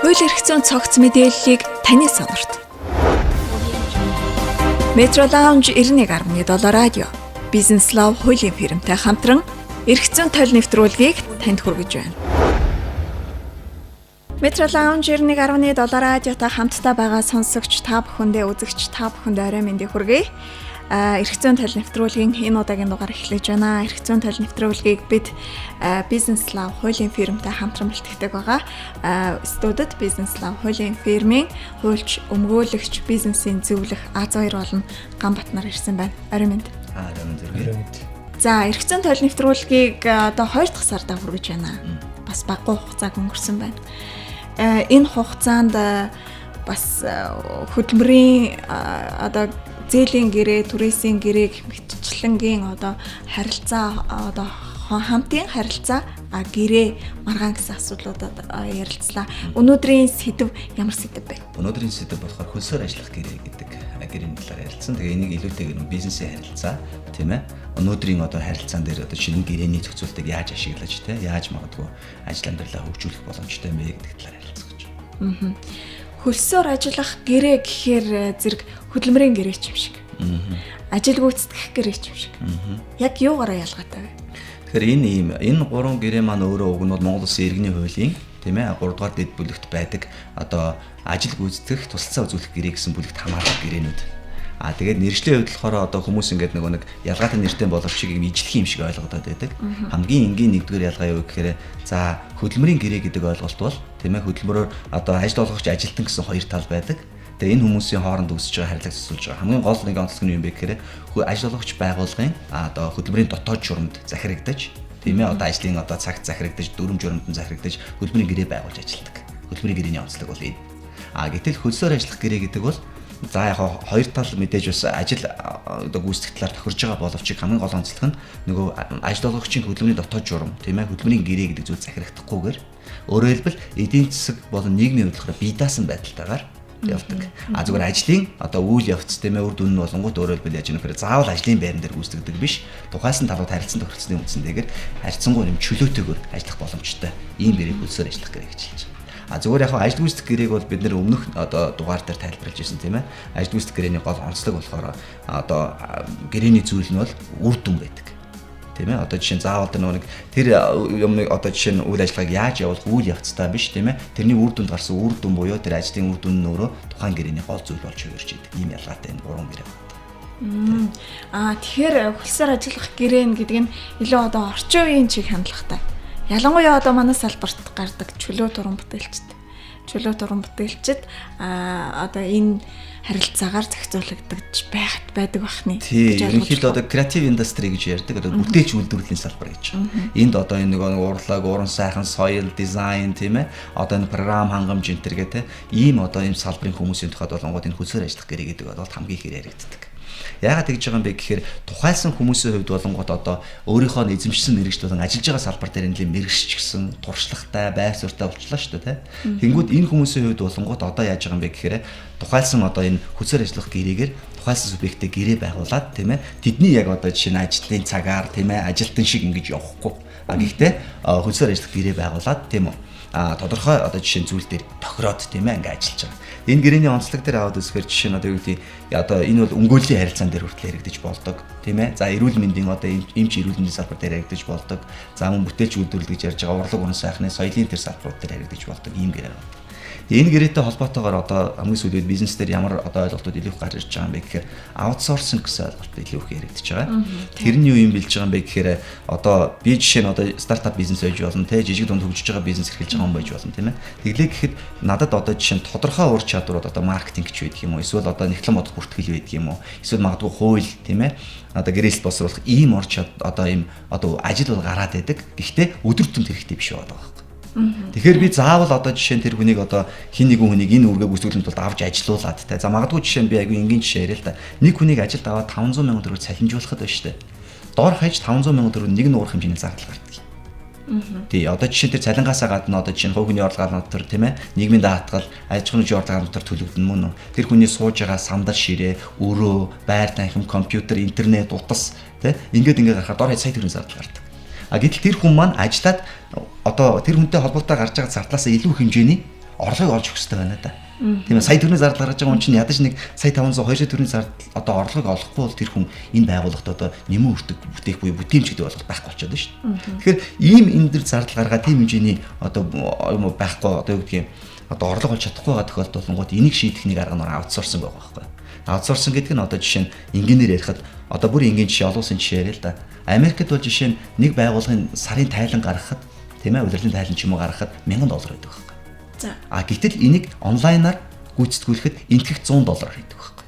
Хууль эрх зүйн цогц мэдээллийг таны сонорт. Metro Lounge 91.7 радио. Бизнес Лав хуулийн фирмтэй хамтран эрх зүйн толь нэвтрүүлгийг танд хүргэж байна. Metro Lounge 91.7 радиотой хамтдаа байгаа сонсогч та бүхэндээ, үзэгч та бүхэндээ орой мэндийг хүргэе. Эрх зүйн толь нэвтрүүлгийн энэ удаагийн дугаар эхлэж байна. Эрх зүйн толь нэвтрүүлгийг бид Бизнес Лав хуулийн фирмтэй хамтран бэлтгэдэг байгаа. Студид Бизнес Лав хуулийн фирмийн хуульч, өмгөөлөгч, бизнесийн зөвлөх Аз2 болон Ганбат нар ирсэн байна. Орой мэнд. Орой мэнд хүргэе. За, эрх зүйн толь нэвтрүүлгийг одоо 2 дахь сарда хүргэж байна. Бас баггүй хугацааг өнгөрсөн байна. Энэ хугацаанд бас хөдөлмөрийн одоо зээлийн гэрээ, түрээсийн гэрээ мэтчлэнгийн одоо харилцаа, одоо хамтын харилцаа, гэрээ, маргаан гэсэн асуудлуудад ярилцлаа. Өнөөдрийн сэдэв ямар сэдэв бэ? Өнөөдрийн сэдэв болохоор хөлсөөр ажиллах гэрээ гэдэг гэрээний талаар ярилцсан. Тэгээ энийг илүүтэйгээр нь бизнесийн харилцаа, тийм ээ. Өнөөдрийн одоо харилцаан дээр одоо шинэ гэрээний зохицуултыг яаж ашиглаж, тийм яаж магадгүй ажил амьдралаа хөгжүүлэх боломжтой юм бэ гэдэг талаар ярилцах гэж. Хөлсөөр ажиллах гэрээ гэхээр зэрэг хөдөлмөрийн гэрээ ч юм шиг. Ажил гүйцэтгэх гэрээ ч юм шиг. Яг юугаараа ялгаатай вэ? Тэгэхээр энэ ийм энэ гурван гэрээ маань өөрөө уг нь бол Монгол Улсын иргэний хуулийн, тийм ээ, 3 дугаар дэд бүлэгт байдаг одоо ажил гүйцэтгэх, тусалцаа үзүүлэх гэрээ гэсэн бүлэгт хамаардаг гэрээнүүд. А тэгээд мэргэжлийн хувьд болохоор одоо хүмүүс ингээд нөгөө нэг ялгаатай нэртэй боловч юм ижлэх юм шиг ойлгодод байдаг. Хамгийн энгийн нэгдүгээр ялгаа юу гэхээр, за, хөдөлмөрийн гэрээ гэдэг ойлголт бол, тийм ээ, хөдөлмөрөөр одоо ажил олгогч, ажилтан гэсэн хоёр тал байдаг. Тэгээ энэ хүмүүсийн хооронд үүсэж байгаа харилцааг засуулж байгаа. Хамгийн гол нэг онцлог нь юу юм бэ гэхээр ажил олгогч байгууллагын одоо хөдөлмөрийн дотоод журамд захирагдаж, тийм ээ, одоо ажлын одоо цагт захирагдаж, дүрэм журамд нь захирагдаж хөдөлмөрийн гэрээ байгуулж ажилладаг. Хөдөлмөрийн гэрээний онцлог бол энэ. А гэтэл хөлсөөр ажиллах гэрээ гэдэг бол, за, яг хоёр тал мэдээж бас ажил одоо гүйцэтгэх талаар тохирж байгаа боловч хамгийн гол онцлог нь нөгөө ажил олгогчийн хөдөлмөрийн дотоод журам, тийм ээ, хөдөлмөрийн гэрээ гэдэг зүйл захирагдахгүйгээр, өөрөөр хэлбэл, эдийн засаг болон нийгмийн хувьд болохоор бие даасан байдалтайгаар явдаг. А зүгээр ажлын одоо үйл явц, тийм ээ, үр дүн нь болонгууд, өөрөөр хэлбэл, яаж юм гэхээр заавал ажлын байран дээр гүйцэтгэдэг биш. Тухайлсан талууд харилцан тохиролцсны үндсэн дээр харьцангуй юм чөлөөтэйгээр ажиллах боломжтой. Ийм гэрээг хөлсөөр ажиллах гэрээ гэж хэлж байгаа. А зүгээр яг ажил гүйцэтгэх гэрээг бол бид нэр өмнөх одоо дугаар дээр тайлбарлаж ирсэн, тийм ээ. Ажил гүйцэтгэх гэрээний гол онцлог болохоор одоо гэрээний зүйл нь бол үр дүн байдаг. Тийм ээ. Одоо жишээ нь заавал тэр нөгөө нэг тэр юмыг одоо жишээ нь үйл ажиллагааг яаж явуулах үйл явцтай биш, тийм ээ. Тэрний үр дүнд гарсан үр дүн буюу тэр ажлын үр дүн нь өөрөө тухайн гэрээний гол зүйл болж хувирч идэг. Ийм ялгаатай энэ гурван гэрээ байна. Аа, тэгэхээр хөлсөөр ажиллах гэрээ гэдэг нь илүү одоо орчин үеийн чиг хандлагатай. Ялангуяа одоо манай салбарт гардаг чөлөө туран бүтээлчд. Чөлөө туран бүтээлчд одоо энэ харилцаагаар зохицуулагдаж байхад байдаг бахны. Тий, ерөнхийдөө одоо creative industry гэж ярьдаг. Одоо бүтээлч үйлдвэрлэлийн салбар гэж. Энд одоо энэ нөгөө урлаг, уран сайхан, соёл, дизайн, тийм ээ. Одоо энэ програм хангамж энэ төр гэх ийм одоо ийм салбарын хүмүүсийн тухайд болонгууд энэ хөлсөөр ажиллах гэрээ гэдэг бол хамгийн ихээр яригддаг. Яагаад тэгж байгаа юм бэ гэхээр тухайлсан хүмүүсийн хувьд болонгууд одоо өөрийнхөө эзэмшсэн мэргэжил болон ажиллаж байгаа салбар дээр нэлийн мэргэшчихсэн, туршлагатай, байр суурьтай болчлоо шүү дээ, тэ. Тэнгүүд энэ хүмүүсийн хувьд болонгууд одоо яаж байгаа юм бэ гэхээр тухайлсан одоо энэ хөлсөөр ажиллах гэрээгээр тухайлсан субъекттэй гэрээ байгуулад, тийм ээ, тэдний яг одоо жишээ нь ажлын цагаар, тийм ээ, ажилтан шиг ингэж явахгүй. А гэхдээ хөлсөөр ажиллах гэрээ байгуулад, тийм үү, тодорхой одоо жишээ нь зүйл дээр тохироод, тийм ээ, ингээ ажиллаж байгаа. Энэ гэрээний онцлог дээр аваад үзэхээр жишээ нь одоо юу гэдэг, одоо энэ бол өмгөөллийн харилцаан дээр хүртэл яригдаж болдог, тийм ээ. За, эрүүл мэндийн одоо эмч эрүүл мэндийн салбар дээр яригдаж болдог. За, мөн бүтээлч үйлдвэрлэл гэж ярьж байгаа урлаг, уран сайхны, соёлын тэр салбарууд дээр яригдаж болдог ийм гэрээ байна. Энэ гэрээтэй холбоотойгоор одоо хамгийн сүүлийн бизнес дээр ямар одоо ойлголтууд илүү их гарч ирж байгаа юм бэ гэхээр outsourcing гэсэн ойлголт илүү их яригдж байгаа. Тэр нь юу юм билж байгаа юм бэ гэхээр одоо би жишээ нь одоо стартап бизнес байж болно, те, жижиг дунд хөгжиж байгаа бизнес эрхэлж байгаа хүн байж болно, тийм ээ. Тэглээ гэхэд надад одоо жишээ нь тодорхой ур чадварууд, одоо маркетинг ч байдаг юм уу, эсвэл одоо нэгтлэн бодох бүртгэл байдаг юм уу, эсвэл магадгүй хууль, тийм ээ, одоо гэрээлэл боловсруулах ийм ур чад одоо ийм одоо ажил бол гараад байдаг. Гэхдээ өдөр тутамд хэрэгтэй биш байгаа байхгүй. Тэгэхээр би заавал одоо жишээ нь тэр хүнийг, одоо хин нэгэн хүнийг энэ үүргээ гүйцэтгэхийн тулд авч ажилуулад, те. За, магадгүй жишээ нь би айгүй энгийн жишээ яриа л та. Нэг хүнийг ажилд аваад 500 сая төгрөг цалинжуулахад байна шүү дээ. Дор хаяж 500 сая төгрөг нэг нуурах хэмжээний зардал гардаг. Тий, одоо жишээ тэр цалингаасаа гадна одоо жишээ нь хувь хүний орлогын дотор, тийм ээ, нийгмийн даатгал, аж ахуйн нэгжийн орлогын дотор төлөгдөн мөн үү. Тэр хүний сууж байгаа сандал, ширээ, өрөө, байр танхим, компьютер, интернет, утас, тий, ингээд ингээд гарахаар дор хаяж сая төгрөгийн зардал гардаг. А гэтэл тэр хүн маань ажиллаад одоо тэр хүнтэй холбоотой гарч байгаа зардлаасаа илүү хэмжээний Орлогыг олж өгөх хэрэгтэй байна да. Тийм ээ, сая төгрөгийн зардал гаргаж байгаа хүн чинь ядаж нэг сая 500 200 төгрөгийн зардал одоо орлогыг олохгүй бол тэр хүн энэ байгууллагт одоо нэмэн үрдэг бүтээх буюу бүтээмж гэдэг ойлголт байхгүй болчиход байна шүү дээ. Тэгэхээр ийм энэ дэр зардал гаргаад тийм хэмжээний одоо юм байхгүй, одоо юу гэдгийг, одоо орлого олж чадахгүй байгаа тохиолдолд болонгууд энийг шийдэх нэг арга нь outsourcing байгаа байхгүй. Outsourcing гэдэг нь одоо жишээ нь энгийнээр ярихад, одоо бүр энгийн жишээ, олон улсын жишээ яриа л да. Америкт бол жишээ нь нэг байгууллагын сарын тайлан гаргахад, тийм ээ, улирлын тайлан ч юм уу гаргахад 1000 доллар байдаг байхгүй. А гэтэл энийг онлайнаар гүйцэтгүүлэхэд энтгэх 100 доллараар хийдэг байхгүй.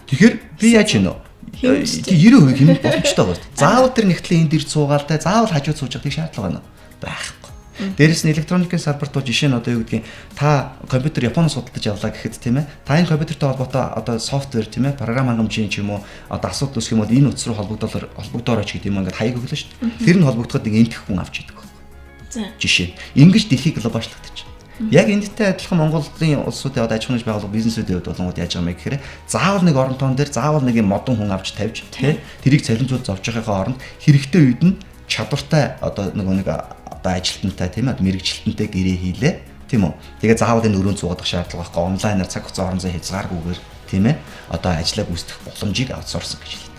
Тэгэхээр би яаж юм бэ? 90% хэмнэх боломжтой байгаа шүү дээ. Заавал тэр нэгтлэн энд ирж суугаал те, заавал хажууд сууж явах шаардлага байна уу? Байхгүй. Дээрэс нь электроникийн салбарт бол жишээ нь одоо юу гэдгийг, та компьютер Японоос худалдаж авлаа гэхэд, тийм ээ, та энэ компьютертэй холбоотой одоо software, тийм ээ, програм хангамжийн ч юм уу одоо асуудал үүсэх юм бол энэ утас руу холбогдоорой ч гэдэг юм, ингээд хаяг өглөө шүү дээ. Тэр нь холбогдоход нэг энтэх хүн авч идэг байхгүй. Жишээ. Ингэж дэлхий глобалчлагдчих. Яг энэтэй адилхан Монголын улсуудын одоо аж ахуйн байгууллага бизнесүүдийн хувьд болонгууд яаж байгаа юм бэ гэхээр заавал нэг орон тоон дээр заавал нэг юм модон хүн авч тавьж, тий, тэрийг цалинжуул зовж байгаагаа оронд хэрэгтэй үед нь чадвартай одоо нөгөө нэг одоо ажилтнтай, тийм ээ, мэргэжилтэнтэй гэрээ хийлээ, тийм үү. Тэгээ заавал энэ өрөөнд суугаад шаардлага байхгүй, онлайнаар цаг хугацаа орон зай хязгааргүйгээр, тийм ээ, одоо ажлаа гүйцэтгэх боломжийг outsourcing гэж хэлдэг.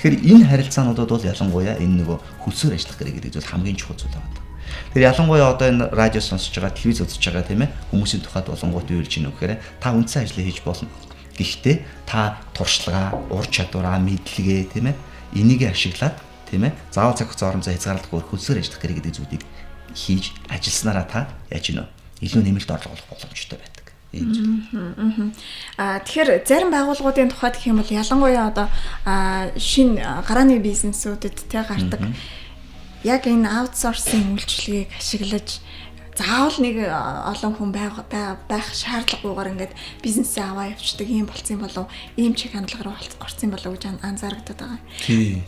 Тэгэхээр энэ харилцаануудад бол ялангуяа энэ нөгөө хөлсөөр ажиллах гэрээ гэдэг зүйл хамгийн чухал зүйл байна. Тэгэхээр ялангуяа одоо энэ радио сонсож байгаа, телевиз үзэж байгаа, тийм ээ, хүмүүсийн тухайд болонгууд юу хэлж гинэ гэхээр та үндсэн ажлаа хийж болно. Гэхдээ та туршлагаа, ур чадвараа, мэдлэгээ, тийм ээ, энийг ашиглаад, тийм ээ, заавал цаг хугацаа орон зай хязгаарлахгүй хөлсөөр ажиллах гэрээ гэдэг зүйлийг хийж ажилласнараа та яаж гинэ илүү нэмэлт орлого олох боломжтой байдаг. Ийм зүйл. Тэгэхээр зарим байгууллагуудын тухайд гэх юм бол ялангуяа одоо шинэ гарааны бизнесүүдэд те гардаг. Яг энэ outsourcing үйлчилгээг ашиглаж заавал нэг олон хүн байх шаардлагагүйгээр ингээд бизнесээ аваа явцдаг ийм болцсон болов, ийм чиг хандлага руу орсон болов гэж анзаарагдаад байгаа.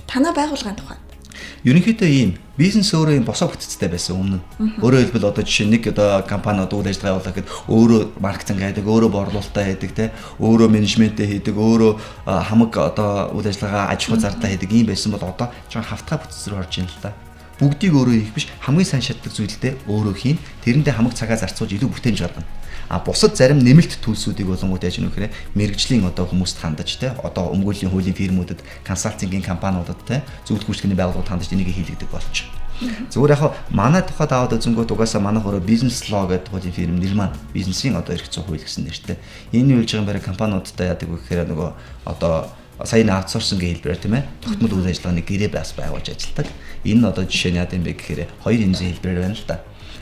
Танай байгууллагын тухайд. Ерөнхийдөө ийм бизнес өөрөө ийм босоо бүтцтэй байсан өмнө нь. Өөрөөр хэлбэл одоо жишээ нэг одоо компани одоо үйл ажиллагаа явуулах гэхэд өөрөө маркетинг хийдэг, өөрөө борлуулалтаа хийдэг, те, өөрөө менежментээ хийдэг, өөрөө хамаг одоо үйл ажиллагаа, аж ахуй зардлаа хийдэг ийм байсан бол одоо жоохон хавтгай бүтц рүү орж ийн л та. Бүгдийг өөрөө хийх биш, хамгийн сайн чаддаг зүйлдээ өөрөө хийн. Тэрэндээ хамаг цагаа зарцуулж илүү бүтээмж гаргана. А бусад зарим нэмэлт төлсүүдийг болонгууд яаж нөхрөө мэрэгжлийн одоо хүмүүст хандаж, те, одоо өмгөөллийн хуулийн фирмүүдэд, консалтингийн компаниудад, те, зөвлөх үйлчилгээний байгууллагууд хандаж энийг хийлгэдэг болчих. Зүгээр яг манай тухайд аваад үзэнгүүт угаасаа манай хороо Business Law гэдэг хуулийн фирм нэр маань бизнесийн одоо эрх зүйн хууль гэсэн нэртэй. Энэ юу болж байгаа юм бэ, компаниудтай яадаг вэ гэхээр нөгөө одоо сая нэг outsourcing хэлбэрээр, тийм ээ, тогтмол үйл ажиллагааны гэрээ бас байгуулж ажилладаг. Энэ нь одоо жишээ нь яа гэм бэ гэхээр хоёр янзын хэлбэрээр байна л да.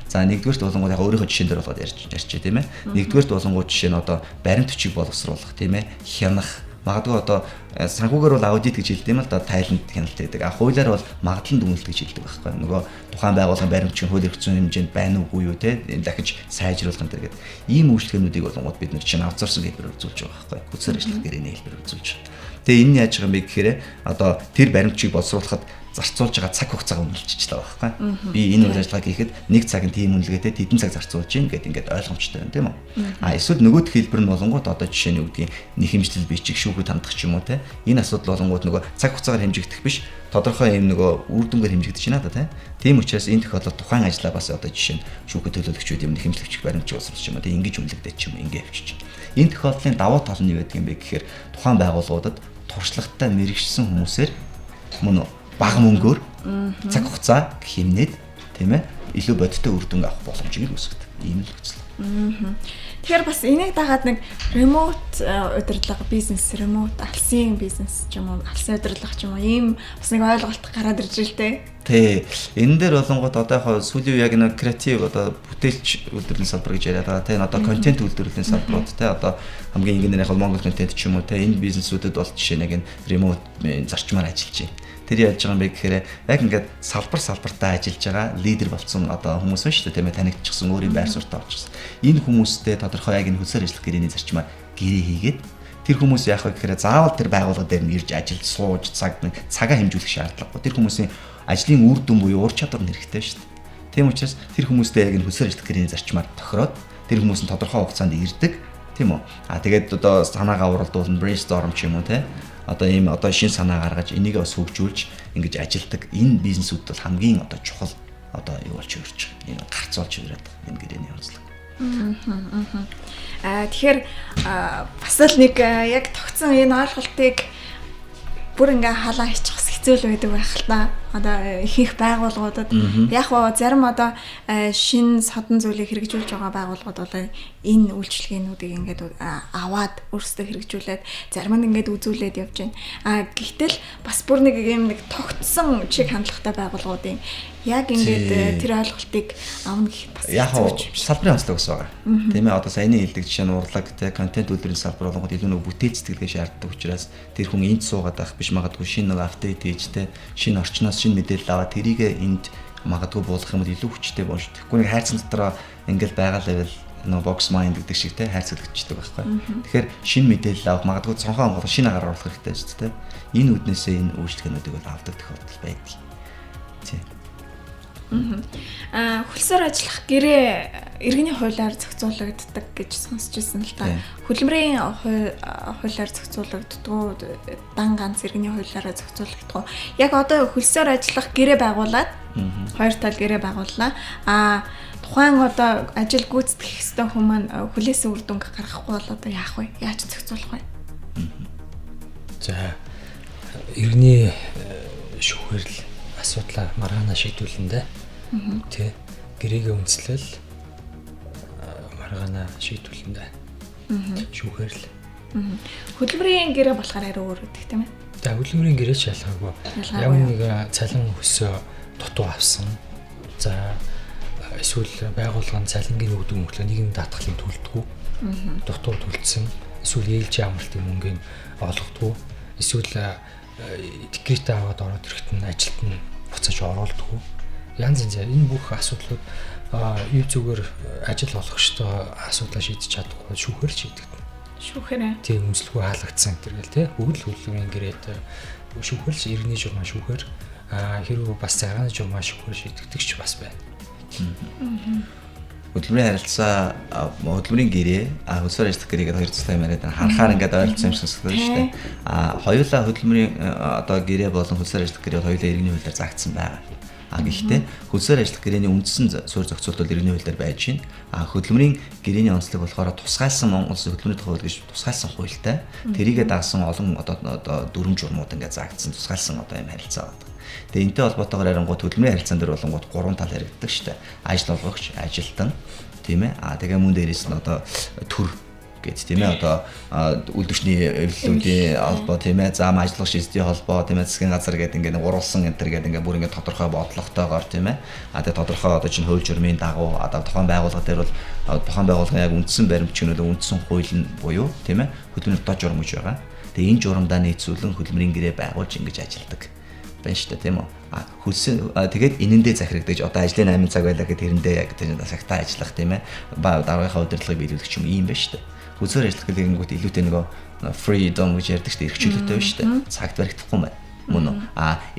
За, нэгдүгээрт болонгууд яг өөрийнхөө жишээн дээр болгоод ярьчих, тийм ээ. Нэгдүгээрт болонгууд жишээ нь одоо баримт бичиг боловсруулах, тийм ээ, хянах. Магадгүй одоо санхүүгээр бол аудит гэж хэлдэг юм л да, тайланд хяналт гэдэг. А хуулиар бол магадлан дүгнэлт гэж хэлдэг байхгүй. Нөгөө тухайн байгууллагын баримт бичгийн хууль эрх зүйн хэмжээнд байна уугүй юу, те, дахиж сайжруулах энэ гэдэг. Ийм үйлчлэгээнүүдийг болонгууд бид нар чинь outsourcing хэлбэрээр үзүүлж байгаа байхгүй. Хөлсөөр ажиллах гэрээний хэлбэрээр үзүүлж байгаа. Тэгээ энэ нь яаж байгаа юм бэ гэхээр одоо тэр баримт бичгийг боловсруулахад зарцуулж байгаа цаг хугацаагаа үнэлчихэж байгаа байхгүй. Би энэ үйл ажиллагааг хийхэд нэг цаг нь тийм үнэлгээтэй тэдэн цаг зарцуулж гин гэд ингээд ойлгомжтой байна, тийм үү. А эсвэл нөгөөх хэлбэр нь болонгууд одоо жишээ нь юу гэдгийг, нэхэмжлэл бичих, шүүхэд хандах ч юм уу, те. Энэ асуудал болонгууд нөгөө цаг хугацаагаар хэмжигдэх биш, тодорхой юм нөгөө үр дүнгээр хэмжигдэж байна да, те. Тийм учраас энэ тохиолдолд тухайн ажлаа бас одоо жишээ нь шүүхэд төлөөлөгчүүд юм, нэхэмжлэгч баримтч боловсруулах юм уу, те, ингэж үнэлэгдэж ч юм уу, ингэ явчих. Энэ тохиолдлын давуу тал нь юу байдаг юм бэ гэхээр тухайн байгууллагуудад туршлагатай мэрэгжсэн хүмүүсээр мөн үү бага мөнгөөр цаг хугацаа хэмнээд, тийм ээ, илүү бодиттой үр дүн авах боломжийг үүсгэдэг. Ийм л нөхцөл. Тэгэхээр бас энийг дагаад нэг remote удирдлага бизнес, remote алсын бизнес ч юм уу, алсын удирдлага ч юм уу, ийм бас нэг ойлголт гараад ирж л дээ. Тий. Энэ дээр болонгууд одоо яг сүүлийн үе яг нэг креатив одоо бүтээлч үйлдвэрлэлийн салбар гэж яриад байгаа. Тэ, одоо контент үйлдвэрлэлийн салбарууд, тэ, одоо хамгийн энгийн яг Монгол контент ч юм уу, тэ, энэ бизнесүүдэд бол жишээ нэг энэ remote зарчмаар ажиллаж байна. Тэр яаж байгаа юм бэ гэхээр яг ингээд салбар салбартаа ажиллаж байгаа лидер болсон одоо хүмүүс байна шүү дээ, тийм ээ, танигдчихсан, өөрийн байр суурьтай болчихсон. Энэ хүмүүстэй тодорхой яг энэ хөлсөөр ажиллах гэрээний зарчмаар гэрээ хийгээд тэр хүмүүс яах вэ гэхээр заавал тэр байгууллага дээр нь ирж ажиллаж сууж цагаа хэмжүүлэх шаардлагагүй. Тэр хүмүүсийн ажлын үр дүн буюу ур чадвар нь хэрэгтэй шүү дээ. Тийм учраас тэр хүмүүстэй яг энэ хөлсөөр ажиллах гэрээний зарчмаар тохироод тэр хүмүүс нь тодорхой хугацаанд ирдэг, тийм үү? А тэгээд одоо санаагаа уралдуулна, brainstorm ч юм уу, те, одоо ийм одоо шин санаа гаргаж энийг бас хөгжүүлж ингэж ажилдаг энэ бизнесүүд бол хамгийн одоо чухал одоо юу болж өрч байгаа. Энэ гарц болж ирээд байгаа энэ гэрээний онцлог. Тэгэхээр бас л нэг яг тогтсон энэ ойлголтыг бүр ингээ халаа хийчих бас хэцүү л байдаг байх л та. Одоо ихэнх байгууллагуудад яг гоо зарим одоо шинэ содон зүйлийг хэрэгжүүлж байгаа байгууллагууд бол энэ үйлчилгээнүүдийг ингээд аваад өөрсдөө хэрэгжүүлээд зарим нь ингээд үзүүлээд явж байна. А гэтэл бас бүр нэг юм нэг тогтсон чиг хандлагатай байгууллагуудын яг ингээд тэр ойлголтыг авна гэхэд бас яг салбарын онцлог бас байгаа. Тийм ээ, одоо саяны хэлдэг жишээ нь урлаг те контент үйлдвэрийн салбар болонгод илүү нэг бүтээл сэтгэлгээ шаарддаг учраас тэр хүн энд суугаад байх биш, магадгүй шинэ нэг update хийж те шинэ орчноос шинэ мэдээлэл аваад тэрийг энд магадгүй буулгах юм бол илүү хүчтэй болж, тэгэхгүй нэг хайрцан дотроо ингээл байгаа л байвал нөгөө box mind гэдэг шиг те хайрцаглагчдаг байхгүй. Тэгэхээр шинэ мэдээлэл авах, магадгүй цонхоо онгол шинэ агаар оруулах хэрэгтэй шүү дээ. Энэ үүднээсээ энэ үйлчлэгээнүүдийг бол авдаг тохиолдол байдаг. Тийм. Хөлсөөр ажиллах гэрээ иргэний хуулиар зохицуулагддаг гэж сонсч ирсэн л та. Хөдөлмөрийн хуулиар зохицуулагддаг, дан ганц иргэний хуулиараа зохицуулагддаг. Яг одоо хөлсөөр ажиллах гэрээ байгуулад хоёр тал гэрээ байгууллаа. Тухайн одоо ажил гүйцэтгэх ёстой хүн маань хүлээсэн үр дүнг гаргахгүй бол одоо яах вэ? Яаж зохицуулах вэ? За, иргэний шүүхээр л асуудлаа маргаанаа шийдвүлэн дээ. Тэ гэрээгээ үнслэл маргаанаа шийдвүлэн дээ. Шүүхээр л. Хөдөлмөрийн гэрээ болохоор арай өөр гэдэг тийм ээ. За, хөдөлмөрийн гэрээ ч ялгаагүй. Ямар нэг цалин хөсөө дутуу авсан. За, эсвэл байгууллагын цалингийн өгдөг мөнгөлөө нэгэн даатгалын төлдгүү. Дутуу төлдсөн. Эсвэл ээлжийн амралтын мөнгийг олгодгоо. Эсвэл декретээ аваад ороод ирэхэд нь ажилд нь буцааж оруулдаггүй. Янз янз энэ бүх асуудлууд юу зүгээр ажил олгогчтой асуудлаа шийдэж чадахгүй шүүхээр шийдэгдэнэ. Шүүхээр. Тийм, үнслэгүй хаалгацсан энэ гэл те. Бүгд л хөдөлмөрийн гэрээд шүүхээр л иргэний журмаа шүүхээр хэрвээ бас цагааны журмаа шүүхээр шийдэгдэх ч бас байна. Хөдөлмөрийн харилцаа, хөдөлмөрийн гэрээ, хөлсөөр ажиллах гэрээ гэдэг хоёр туслах юм яриад харахаар ингээд ойролцоо юм шиг сонсогдсон шүү дээ. Хоёулаа хөдөлмөрийн одоо гэрээ болон хөлсөөр ажиллах гэрээ хоёулаа иргэний хуулиар заагдсан байгаа. Гэхдээ хөлсөөр ажиллах гэрээний үндсэн суурь зохицуулт бол иргэний хуулиар байж байна. Хөдөлмөрийн гэрээний онцлог болохоор тусгайлсан Монгол Улсын хөдөлмөрийн тухай хууль гэж тусгайлсан хуультай. Тэрийгэ дагсан олон одоо дүрм журмууд ингээд заагдсан тусгайлсан одоо юм харилцаа байна. Тэгээ энэтэй холбоотойгоор ярингууд хөдөлмөрийн харилцаан дээр болонгууд гурван тал яригддаг шүү дээ. Ажил олгогч, ажилтан, тийм ээ. Тэгээ мөн дээрээс нь одоо төр гэд тийм ээ, одоо үйлдвэрчний эвлэлүүдийн холбоо тийм ээ, зам ажиллагч эзний холбоо тийм ээ, засгийн газар гэдэг ингээд гурвалсан энэ төр гэдэг ингээд бүр ингээд тодорхой бодлоготойгоор тийм ээ. Тэгээ тодорхой одоо чинь хууль журмын дагуу одоо тухайн байгууллага дээр бол тухайн байгууллагын яг үндсэн баримтч нь үндсэн хууль нь буюу тийм ээ хөдөлмөрийн доод журам гэж байгаа. Тэгээ энэ журамдаа нийцүүлэн хөдөлмөрийн гэрээ байгуулж ингэж ажилладаг байна шүү дээ, тийм үү? Хөлсөн тэгээд энэндээ захирагдаж одоо ажлын 8 цаг байлаа гэхэд тэрэндээ яг тэр цагтаа ажиллах тийм ээ. Дараагийнхаа удирдлагыг биелүүлэх юм ийм байна шүү дээ. Хөлсөөр ажиллах гэнгүүт илүүтэй нөгөө freedom гэж ярьдаг шүү дээ, эрх чөлөөтэй байна шүү дээ. Цагт баригдахгүй байна. Мөн үү?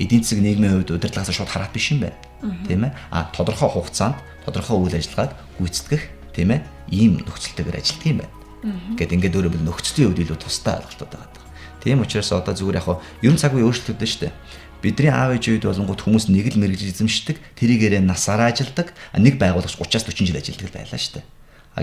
Эдийн засаг нийгмийн хувьд удирдлагаас шууд хараад биш юм байна. Тийм ээ. Тодорхой хугацаанд тодорхой үйл ажиллагааг гүйцэтгэх тийм ээ. Ийм нөхцөлтэйгээр ажилладаг юм байна. Гэт ингээд өөрөөр хэлбэл нөхцөлийн хувьд илүү тустай ойлголтууд байгаа. Тийм учраас одоо зүгээр яг ер нь цаг үе өөрчлөгдөж шүү дээ. Бидний аав ээж үед болонгууд хүмүүс нэг л мэргэжил эзэмшдэг, тэрийгээрээ насаараа ажилдаг, нэг байгуулагч 30-аас 40 жил ажилдаг байлаа шүү дээ.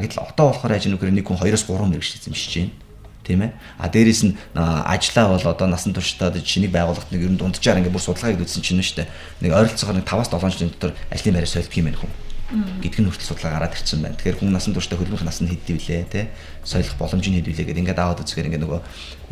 Гэтэл одоо болохоор яаж нүгээр нэг хүн 2-3 мэргэжил эзэмшиж байна. Тийм ээ. Дээрээс нь ажлаа бол одоо насан туршдаа чиний байгууллагт нэг ер нь дунджаар ингээд бүр судалгаа хийгдсэн чинь шүү дээ. Нэг ойролцоогоор нэг 5-7 жилийн дотор ажлын байраа солидог юм байна хүн. Гэдг нь хүртэл судалгаа гараад ирсэн байна. Тэгэхээр хүн насан туршдаа хөдөлмөрөх нас нь хэд вүлээ те солих боломж нь хэд вүлээ гэдэг ингээд аваад үзэхээр ингээд нөгөө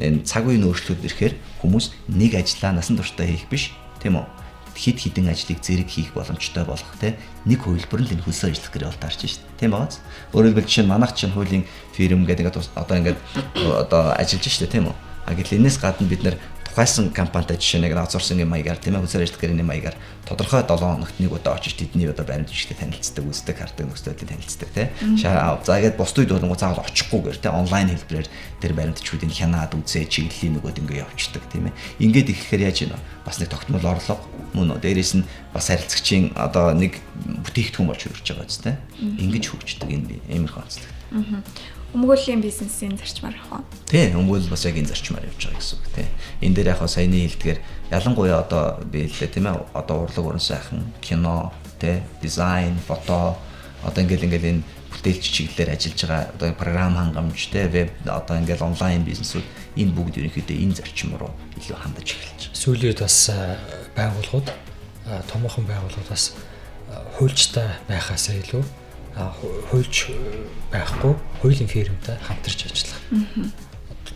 энэ цаг үеийн өөрчлөлт ирэхээр хүмүүс нэг ажлаа насан туршдаа хийх биш тийм үү? Хэд хэдэн ажлыг зэрэг хийх боломжтой болох те нэг хувилбар нь л энэ хөлсөөр ажиллах гэрээ бол таарч шít. Тийм байгааз. Өөрөөр хэлбэл жишээ нь манайх чинь хуулийн фирм гэдэг ингээд одоо ингээд одоо ажиллаж штэ тийм үү? Гэтэл энэс гадна бид нэр тухайсан компанитай жишээ нэг аутсорсингийн маягаар тийм ээ хөлсөөр ажиллах гэрээний маягаар тодорхой 7 хоногт нэг удаа очиж тэдний одоо баримт бичигтэй танилцдаг, үздэг, хардаг нөхцөлтэй танилцдаг тийм. За гээд бусд үед болонгоо заавал очихгүйгээр тийм онлайн хэлбэрээр тэр баримт бичгүүдийг хянаад үзээ чиглэлийн нөгөөд ингээ явчихдаг тийм ээ. Ингээд ихэхээр яаж юм бас нэг тогтмол орлого мөн үү дээрээс нь бас харилцагчийн одоо нэг бүтээгдэхүүн болж хөрвж байгаа биз тийм. Ингэж хөгждөг энэ иймэрхүү онцлог. Өмгөөллийн бизнесийн зарчмаар явах уу? Тийм, өмгөөлөл бас яг энэ зарчмаар явж байгаа гэсэн үг тийм. Энэ дээр яг саяны хэлдгээр ялангуяа одоо би хэллээ тийм ээ, одоо урлаг уран сайхан, кино, тийм, дизайн, фото, Одоо ингээл энэ бүтээлч чиглэлээр ажиллаж байгаа одоо програм хангамж те веб одоо ингээл онлайн бизнесүүд энэ бүгд ерөнхийдөө энэ зарчим руу илүү хандаж эхэлж байгаа. Сүүлийн үед бас байгууллагууд томоохон байгууллагууд бас хуульчтай байхаасаа илүү хуульч байхгүй хуулийн фирмтэй хамтарч ажиллах.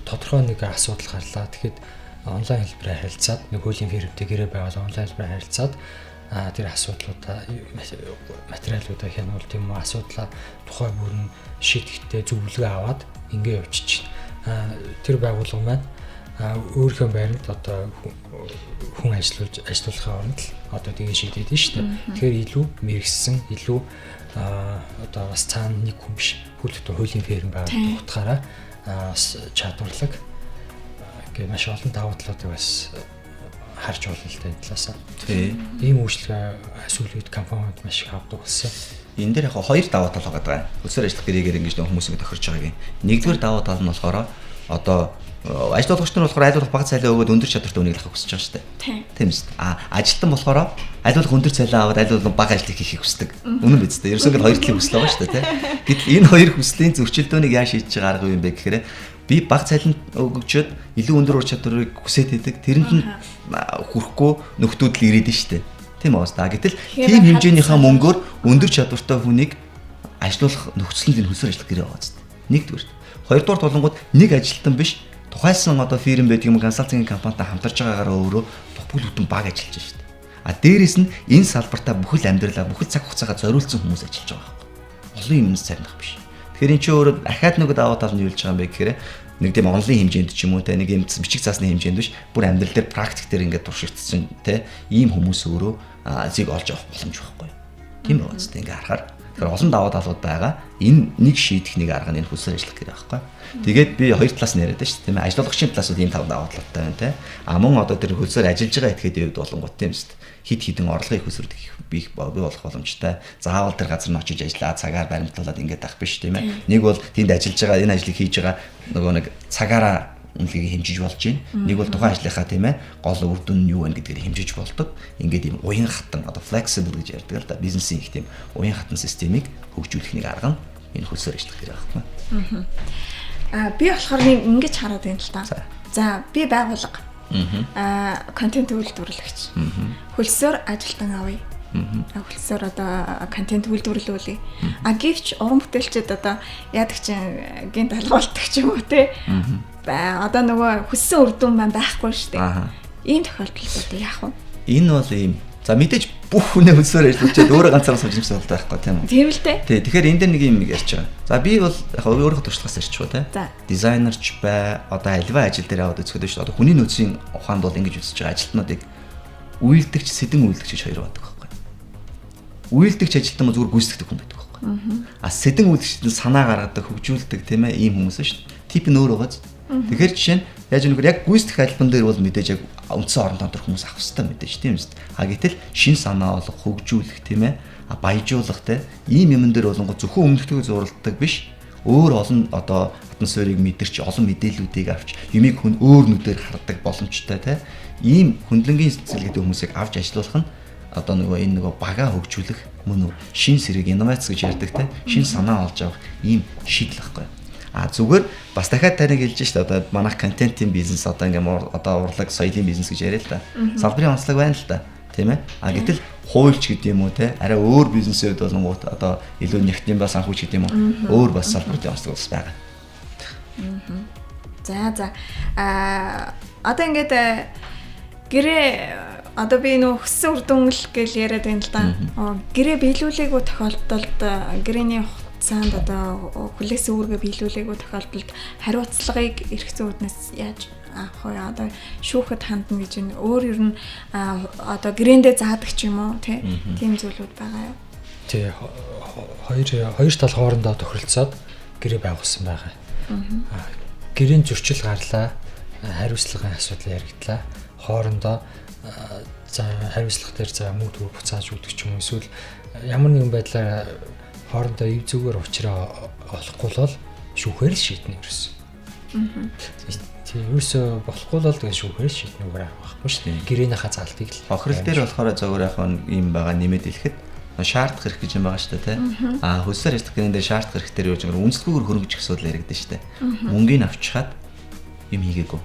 Тодорхой нэг асуудал гарлаа. Тэгэхэд онлайн хэлбэрээр харилцаад нэг хуулийн фирмтэй гэрээ байгуул онлайн хэлбэрээр харилцаад тэр асуудлуудаа материалуудаа хянуул тийм үү асуудлаа тухай бүрэн шийдэхдээ зөвлөгөө аваад ингэ явчих. Тэр байгууллага маань өөрийнхөө байранд одоо хүн ажиллуулж ажиллуулахын оронд л одоо тэгээ шийдээд нь шүү дээ. Тэгэхээр илүү мэрэгсэн, илүү одоо бас цаана нэг хүн биш бүлэгт хуулийн фирм байгаа утгаараа бас чадварлаг гэ маш олон давуу талуудыг бас харж болно л да энэ талаасаа. Тий. Ийм үйлчлэгээ сүүлийн үед компаниуд маш их авдаг болсон. Энэ дээр яг хоёр давуу тал байгаа. Хөлсөөр ажиллах гэрээгээр ингэж хүмүүс ингэ тохирч байгааг. Нэгдүгээр давуу тал нь болохоор одоо ажил олгогч нар болохоор аль болох бага цалин өгөөд өндөр чадвартай хүнийг авах хүсэж байгаа шүү дээ. Тийм үст. А ажилтан болохоор аль болох өндөр цалин аваад аль болох бага ажил хийхийг хүсдэг. Үнэн биз дээ. Ерөөсөө ингэ хоёр талын хүсэл байгаа шүү дээ, тийм. Гэтэл энэ хоёр хүслийн зөрчилдөөнийг яаж шийдэж байгаа арга юм бэ гэхээр би бага цалин өгчөөд илүү өндөр ур чадварыг хүсээд идэг. Тэрэнд нь хүрэхгүй нөхдүүд л ирээд нь шүү дээ. Тийм үү? Гэтэл тийм хэмжээнийхээ мөнгөөр өндөр чадвартай хүнийг ажилуулах нөхцөл нь энэ хөлсөөр ажиллах гэрээ байгаа зү. Нэгдүгээр. Хоёрдугаар болонгууд нэг ажилтан биш тухайлсан одоо фирм байдаг юм консалтинг компанитай хамтарч байгаагаараа өөрөө бүхэл бүтэн баг ажиллаж байна шүү дээ. А дээрэс нь энэ салбартаа бүхэл амьдралаа бүхэл цаг хугацаагаа зориулсан хүмүүс ажиллаж байгаа байхгүй. Олон юмнаас царних биш. Тэгэхээр эн чинь өөрөө дахиад нэг давуу тал нь юу болж байгаа юм бэ гэхээр нэг тийм онлайн хэмжээнд ч юм уу те нэг юм бичиг цаасны хэмжээнд биш бүр амьдрал дээр практик дээр ингээд туршигдсан те ийм хүмүүс өөрөө зийг олж авах боломж байхгүй. Тийм байгаа зү ингээ харахаар. Тэгэхээр олон давуу талууд байгаа. Энэ нэг шийдэх нэг арга нь энэ хөлсөөр ажиллах гэрээ байхгүй. Тэгээд би хоёр талаас нь яриад шүү дээ, тийм ээ. Ажил олгогчийн талаас бол ийм тав давуу талтай байна те. А мөн одоо тэр хөлсөөр ажиллаж байгаа этгээдийн хувьд болонгууд тийм шүү дээ. Хит хитэн орлогын их өсвөрт бий болох боломжтой. Заавал тэр газар нь очиж ажиллаа, цагаар баримтлуулад ингээд ах биш тийм ээ. Нэг бол тэнд ажиллаж байгаа, энэ ажлыг хийж байгаа нөгөө нэг цагаараа үнэлгээг хэмжиж болж байна. Нэг бол тухайн ажлынхаа тийм ээ гол үр дүн нь юу вэ гэдгээр хэмжиж болдог. Ингээд ийм уян хатан одоо flexible гэж ярьдаг л да. Бизнесийн их тийм уян хатан системийг хөгжүүлэх нэг арга нь энэ хөлсөөр ажиллах гэрээ байхгүй. Аа би болохоор нэг ингэж хараад байна л та. За би байгууллага. Контент үйлдвэрлэгч. Хөлсөөр ажилтан авъя. Хөлсөөр одоо контент үйлдвэрлүүлье. А гэвч уран бүтээлчд одоо яадаг чинь гинт алгуулдаг ч юм уу те. Одоо нөгөө хүссэн үр дүн маань байхгүй шүү дээ. Ийм тохиолдолд одоо яах вэ? Энэ бол ийм. За мэдээж бүх хүнээ хөлсөөр ажиллуулчаад өөрөө ганцаараа сууж юмсан бол байхгүй тийм үү? Тийм л дээ. Тий, тэгэхээр энэ дээр нэг юм ярьж байгаа. За би бол яг өөрийнхөө туршлагаас ярьчих уу те. Дизайнерч бай, одоо альва ажил дээр аваад үзэхэд шүү дээ. Одоо хүний нөөцийн ухаанд бол ингэж үзэж байгаа ажилтнуудыг үйлдэгч, сэдэн үйлдэгч гэж хоёр байдаг байхгүй. Үйлдэгч ажилтан бол зүгээр гүйцэтгэдэг хүн байдаг байхгүй. А сэдэн үйлдэгчд нь санаа гаргадаг, хөгжүүлдэг тийм ээ ийм хүмүүс шүү дээ. Тип нь өөр байгааз. Тэгэхээр жишээ нь яаж нэгэр яг гүйцэтгэх албан дээр бол мэдээж яг үндсэн орон тоо хүмүүс авах хэрэгтэй мэдээж тийм үст. А гэтэл шин санаа олох, хөгжүүлэх тийм ээ, баяжуулах те ийм юмн дээр болонгоо зөвхөн өмнөхтэйг зуралддаг биш. Өөр олон одоо атмосферыг мэдэрч, олон мэдээллүүдийг авч, юмыг хүн өөр нүдээр хардаг боломжтой те. Ийм хөндлөнгийн сэтгэл гэдэг хүмүүсийг авч ажилуулах нь одоо нөгөө энэ нөгөө бага хөгжүүлэх мөн үү шин сэрэг инновац гэж ярьдаг те шин санаа олж авах ийм шийдэл байхгүй. А зүгээр бас дахиад таныг хэлж шít одоо манайх контентын бизнес одоо ингээм одоо урлаг соёлын бизнес гэж яриа л да. Салбарын онцлог байна л да. Тийм ээ. А гэтэл хуульч гэдэг юм уу те арай өөр бизнесийн хувьд болонгууд одоо илүү нефтийн бас санхүүч гэдэг юм уу өөр бас салбарын онцлог бас байгаа. За. А одоо ингээд гэрээ одоо би нөө хөссөн үр дүн л гэж яриад байна л да. Гэрээ биелүүлээгүй тохиолдолд гэрээний хугацаанд одоо хүлээсэн үүргээ биелүүлээгүй тохиолдолд хариуцлагыг эрх зүйн үүднээс яаж авах вэ? Одоо шүүхэд хандна гэж энэ өөр ер нь одоо гэрээндээ заадаг ч юм уу тийм зүйлүүд байгаа юу? Тий, хоёр тал хоорондоо тохиролцоод гэрээ байгуулсан байгаа. Гэрээний зөрчил гарлаа, хариуцлагын асуудал яригдлаа. Хоорондоо за хариуцлага дээр за мөнгө төгрөг буцааж өгдөг ч юм уу эсвэл ямар нэгэн байдлаар хоорондоо ив зүгээр учраа олохгүй бол шүүхээр л шийднэ ерөөс. Тийм ерөөсөө болохгүй бол тэгээ шүүхээр л шийднэ үгээр байхгүй шүү дээ. Гэрээнийхаа заалтыг л. Хохирол дээр болохоор зөвөр яг юм байгаа нэмээд хэлэхэд Шаардах хэрэг гэж юм байгаа шүү дээ, тий. Хөлсөөр ажиллах гэрээн дээр шаардах хэрэг дээр юу гэж үнэлэлгүйгээр хөрөнгөж асуудал яригдана шүү дээ. Мөнгийг авчхаад юм хийгээгүй.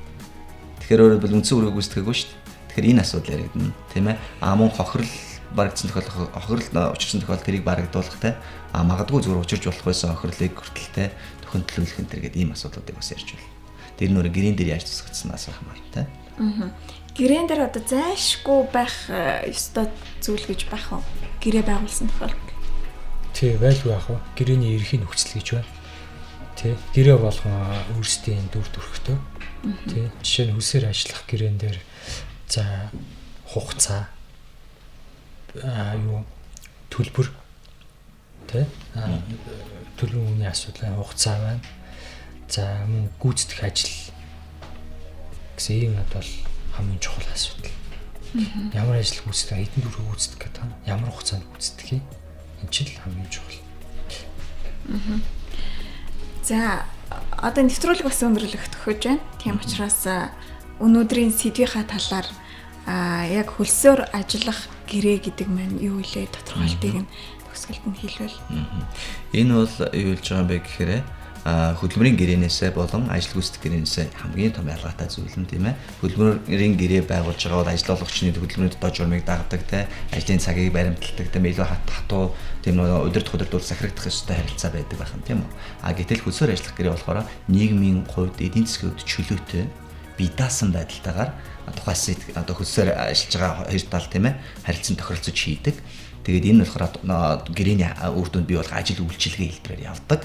Тэгэхээр өөрөөр хэлбэл үндсэн үүргийг гүйцэтгээгүй шүү дээ. Тэгэхээр энэ асуудал яригдана, тийм ээ. Мөн хохирол барагдсан тохиолдол, хохирол учирсан тохиолдолд тэрийг барагдуулах те. Магадгүй зүгээр учирч болох байсан хохирлыг хүртэл те төхөнтлүүлэх энэ төр гэдэг ийм асуудлуудыг бас ярьж байна. Тэр нөр гэрэн дээр яаж тусгацсанаас хамаарна те. Гэрэн дээр одоо зайлшгүй байх ёстой зүйл гэж байх уу? Гэрээ байгуулсан тохиолдолд. Тий, байлгүй яах вэ? Гэрээний ерхий нөхцөл гэж байна. Тий, гэрээ болгон өөрсдийн дүр төрхтэй. Тий, жишээ нь хөлсөөр ажиллах гэрээн дээр за хугацаа юу төлбөр тий төлбөр үнийн асуудал, хугацаа байна. За мөн гүйцэтгэх ажил гэсэн ийм бол хамгийн чухал асуудал. Ямар ажил гүйцэтгэх, хэдэн төгрөг гүйцэтгэх гэдэг нь, ямар хугацаанд гүйцэтгэх юм. Энэ чинь л хамгийн чухал. За одоо нэвтрүүлэг бас өндөрлөх төхөж байна. Тийм учраас өнөөдрийн сэдвийнхаа талаар яг хөлсөөр ажиллах гэрээ гэдэг маань юу вэ? Тодорхойлтыг нь төгсгөлд нь хэлвэл. Энэ бол юу хэлж байгаа юм бэ гэхээр хөдөлмөрийн гэрээнээсээ болон ажил гүйцэтгэх гэрээнээсээ хамгийн том ялгаатай зүйл нь, тийм ээ. Хөдөлмөрийн гэрээ байгуулж байгаа бол ажил олгогчны хөдөлмөрийн доод журмыг дагадаг, те, ажлын цагийг баримталдаг, тийм илүү хатуу, тийм нөгөө удирдах удирдуул сахирагдах ёстой харилцаа байдаг байх нь, тийм үү. Гэтэл хөлсөөр ажиллах гэрээ болохоор нийгмийн хувьд, эдийн засгийн хувьд чөлөөтэй, бие даасан байдалтайгаар тухайн одоо хөлсөөр ажиллаж байгаа хоёр тал, тийм ээ, харилцан тохиролцож хийдэг. Тэгээд энэ нь болохоор гэрээний үр дүнд бий болох ажил үйлчилгээ хэлбэрээр явдаг.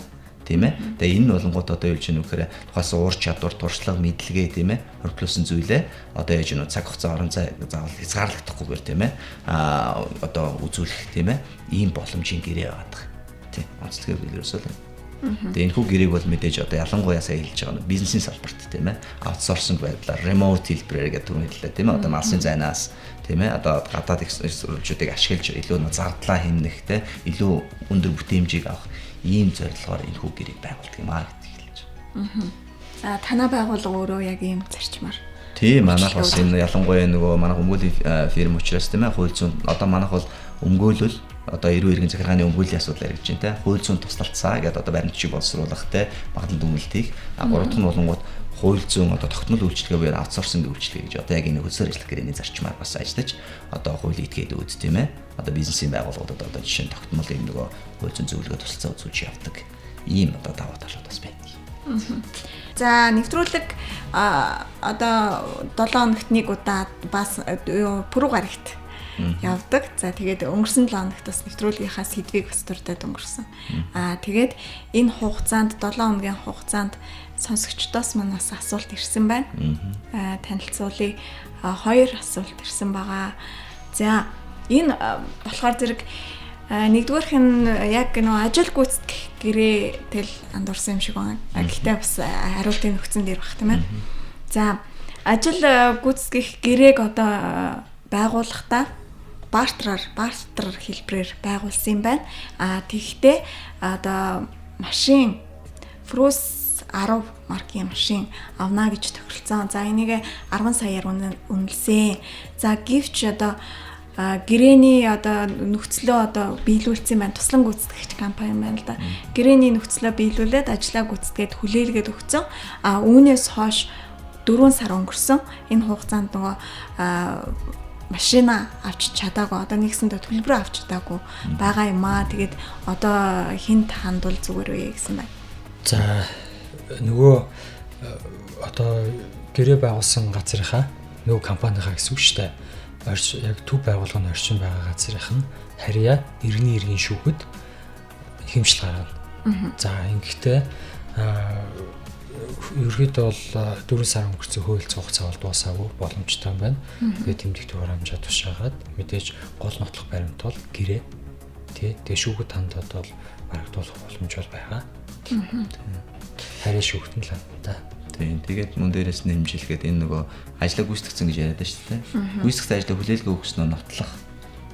Тийм ээ. Тэгээ энэ нь болонгууд одоо юу гэж юм гэхээр тухайсан уур чадвар, туршлага, мэдлэгээ, тийм ээ, хөрвүүлсэн зүйлээ одоо яаж нөө цаг хугацаа, орон зай заавал хязгаарлагдахгүйгээр, тийм ээ, одоо үзүүлэх, тийм ээ, ийм боломжийн гэрээ байгаа. Тийм. Онцлог ерөөсөө л. Тэгээ энэ хүү гэрээг бол мэдээж одоо ялангуяа сая хэлж байгаа нь бизнесийн салбарт, тийм ээ, аутсорсинг байдлаар, ремоут хэлбэрээр гэдэг түрүүн хэллээ, тийм ээ, одоо малсын зайнаас, тийм ээ, одоо гадаад их сурвалжуудыг ашиглаж илүү нөө зардлаа хэмнэх, те, илүү өндөр бүтээмжийг авах ийм зорилгоор энэ хүү гэрээг байгуулдаг юм аа гэдгийг хэлж байна. За танаа байгууллага өөрөө яг ийм зарчмаар. Тийм, манайх бас энэ ялангуяа нөгөө манайх өмгөөллийн фирм учраас, тийм ээ, хууль зүйн одоо манайх бол өмгөөлөл одоо эрүү иргэн захиргааны өмгөөллийн асуудал яригдж байна, те. Хууль зүйн туслалцаа гэдэг одоо баримтчиг боловсруулах, те, магадлан дүгнэлтийг. Гурав дахь нь болонгууд хууль зүйн одоо тогтмол үйлчилгээ буюу аутсорсинг үйлчилгээ гэж одоо яг энэ хөлсөөр ажиллах гэрээний зарчмаар бас ажиллаж одоо хуулийн этгээд үүд, тийм ээ, одоо бизнесийн байгууллагуудад одоо жишээ нь тогтмол юм нөгөө хууль зүйн зөвлөгөө туслалцаа үзүүлж явдаг ийм одоо давуу талууд бас байдаг. За нэвтрүүлэг одоо 7 хоногт нэг удаа бас пүрэв гарагт явдаг. За тэгээд өнгөрсөн 7 хоногт бас нэвтрүүлгийнхаа сэдвийг бас дурдаад өнгөрсөн. Тэгээд энэ хугацаанд 7 хоногийн хугацаанд сонсогчдоос маань бас асуулт ирсэн байна. Танилцуулъя. 2 асуулт ирсэн байгаа. За энэ болохоор зэрэг нэгдүгээрх нь яг нөө ажил гүйцэтгэх гэрээ тэл андуурсан юм шиг байна. Гэхдээ бас хариултын нөхцөн дээр бах, тийм ээ. За ажил гүйцэтгэх гэрээг одоо байгуулахдаа бартер хэлбэрээр байгуулсан юм байна. Тэгэхдээ одоо машин Frus 10 маркийн машин авна гэж тохиролцсон. За энийг 10 саяар үнэлсэн. За гэвч одоо гэрээний одоо нөхцлөө одоо биелүүлсэн байна. Туслан гүйцэтгэгч компани байна л да. Гэрээний нөхцлөө биелүүлээд ажлаа гүйцэтгээд хүлээлгээд өгсөн. Үүнээс хойш 4 сар өнгөрсөн. Энэ хугацаанд нөгөө машина авч чадаагүй, одоо нэгсэндээ төлбөрөө авч чадаагүй байгаа юм аа. Тэгээд одоо хинт хандвал зүгээр вэ гэсэн байна. За нөгөө одоо гэрээ байгуулсан газрынхаа нөгөө компанийнхаа гэсэн үг шүү дээ. Яг төв байгууллага нь орчин байгаа газрынх нь харьяа иргэний иргэн шүүхэд хэмжил гаргана. За ингэхдээ ерөөдөө бол 4 сар өнгөрсөн хууль хугацаа бол дуусаагүй боломжтой юм байна. Тэгээд тэмдэгт хурамжаа тушаагаад мэдээж гол нотлох баримт бол гэрээ, тий. Тэгээд шүүхэд хандаад бол барагдуулах боломж бол байгаа. Харин шүүхт нь л хандна. Тийм. Тэгээд мөн дээрээс нэмжлэхэд энэ нөгөө ажлаа гүйцэтгэсэн гэж яриад байна шүү дээ. Гүйцэтгэсэн ажлаа хүлээлгээ өгснөө нотлох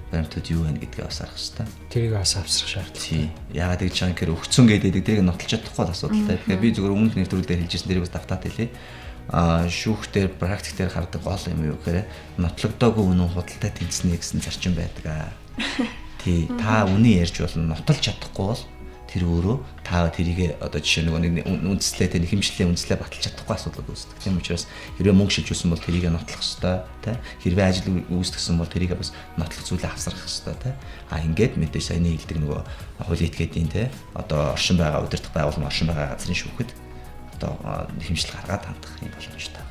баримтууд юу вэ гэдгээ бас харах хэрэгтэй. Тэрийг бас авсрах шаардлагатай. Тийм. Яагаад гэж байгаа юм гэхээр өгцөн гэдэг тэрийг нотолж чадахгүй л асуудалтай. Тэгэхээр би зүгээр өмнөх нэвтрүүлгээр хэлжсэн тэрийг бас давтаад хэлье. Шүүхтэр практик дээр хардаг гол юм юу гэхээр нотлогдоогүй үнэн худалтай тэнцнэ гэсэн зарчим байдаг. Тий, та үнийг ярьж болно, нотолж чадахгүй бол тэр өөрөө та тэрийг одоо жишээ нөгөө нэг үндслээ тэ хэмжлээ үндслээ баталж чадахгүй асуудал үүсдэг. Тийм учраас хэрвээ мөнгө шилжүүлсэн бол тэрийг нотлох ёстой тэ. Хэрвээ ажил үүсгэсэн бол тэрийг бас нотлох зүйлээ авсрах ёстой тэ. А ингээд мэдээж саяны хэлдэг нөгөө хуулийн этгээдийн тэ одоо оршин байгаа удирдах байгууллага оршин байгаа газрын шүүхэд одоо хэмжил гаргаад хандах юм боломжтой.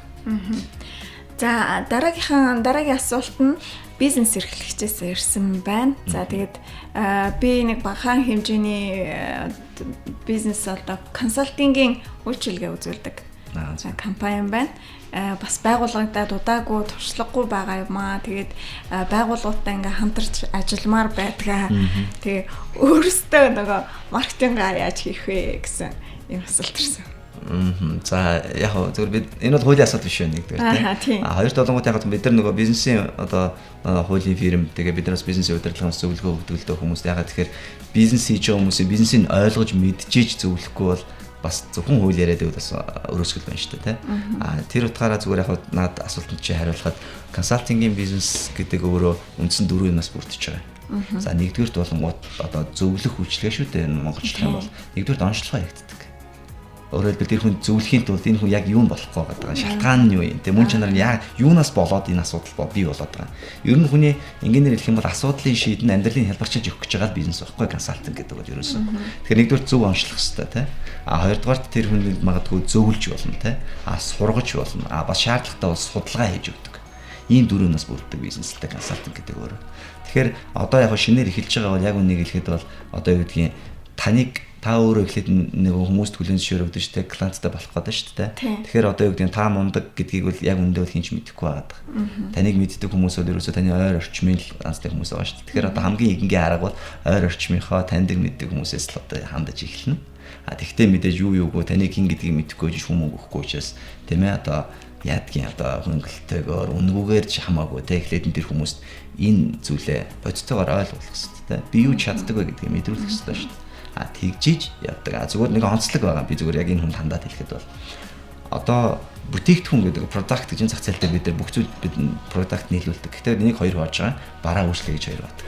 За дараагийн асуулт нь бизнес эрхлэгчээс ирсэн байна. За тэгээд би нэг багахан хэмжээний бизнес одоо консалтингийн үйлчилгээ үзүүлдэг компани байна. Бас байгууллагадад удаагүй туршлагагүй байгаа юм аа. Тэгээд байгууллагуудтай ингээ хамтарч ажилламаар байдгаа. Тэгээ өөрөөсөө нөгөө маркетингаа яаж хийх вэ гэсэн юм асуулт ирсэн. За яг зөвхөн бид энэ бол хуулийн асуудал биш байна нэгдүгээр тийм. А хоёр долонгууд яг бид нар нөгөө бизнесийн одоо хуулийн фирм тэгээ бид нараас бизнесийн удирдлагаас зөвлөгөө өгдөг л дөө хүмүүст. Ягаад тэгэхээр бизнес хийж байгаа хүмүүсийн бизнесийг ойлгож мэдчихэж зөвлөхгүй бол бас зөвхөн хууль яриад байвал бас өрөөсгөл байна шүү дээ тийм. А тэр утгаараа зүгээр яг над асуултанд чи хариулахад консалтингийн бизнес гэдэг өөрөө үндсэн дөрвөн юмнаас бүрдэж байгаа. За нэгдүгээрт болонгууд одоо зөвлөх үйлчилгээ шүү дээ монголчлох юм бол нэгдүгээрт онцлогоо хаягддаг. Өөрөөр хэлбэл тэр хүн зөвлөхийн тулд энэ хүн яг юу болохгүй байгаа шалтгаан нь юу юм те мөн чанар нь яг юунаас болоод энэ асуудал бий болоод байгаа. Ер нь хүний энгийнээр хэлэх юм бол асуудлын шийдэн амьдралын хялбарчилж өгөх гэж байгаа бизнес байхгүй консалтинг гэдэг бол ерөөсөө. Тэгэхээр нэгдүгээр зөв онцлох хэрэгтэй те. А хоёрдугаарт тэр хүнийг магадгүй зөвлөж болно те. А сургаж болно. А бас шаардлагатай бол судалгаа хийж өгдөг. Ийм дөрөвнөөс бүрддэг бизнес л те консалтинг гэдэг өөрөө. Тэгэхээр одоо яг шинээр эхэлж байгаа бол яг үнийг хэлэхэд бол одоо юу гэдгийг таныг та өөрөө эхлээд нэг хүмүүст хүлээн зөвшөөрөгдөж шүү дээ, клиенттай болох гэдэг шүү дээ. Тэгэхээр одоо юу гэдэг нь та мундаг гэдгийг бол яг үндэ бол хинч мэдэхгүй байгаа. Таныг мэддэг хүмүүс бол ерөөсөө таны ойр орчмын л ганцтай хүмүүс байгаа шүү дээ. Тэгэхээр одоо хамгийн энгийн арга бол ойр орчмынхоо таньдаг мэддэг хүмүүсээс л одоо хандаж эхэлнэ. А тэгтээ мэдээж юу юугүй таныг хин гэдгийг мэдэхгүй ч хүмүүг өгөхгүй учраас тийм ээ одоо яадгийн одоо хөнгөлтэйгээр үнгүүгээр ч хамаагүй те эхлээд нь тэр хүмүүст энэ зүйлээ бодтойгоор ойлгох хэрэгтэй те. Би юу чаддаг вэ гэдгийг мэдрүүлэх хэрэгтэй шүү дээ. А тэгжиж явдаг. А зүгээр нэг онцлог байгаа. Би зүгээр яг энэ хүнд хандаад хэлэхэд бол одоо бүтээгдэхүүн гэдэг product гэж энэ зах зээл дээр бид нар бүх зүйл бид product нийлүүлдэг. Гэхдээ энийг хоёр хувааж байгаа. Бараа үйлчлэг гэж хоёр бадаг.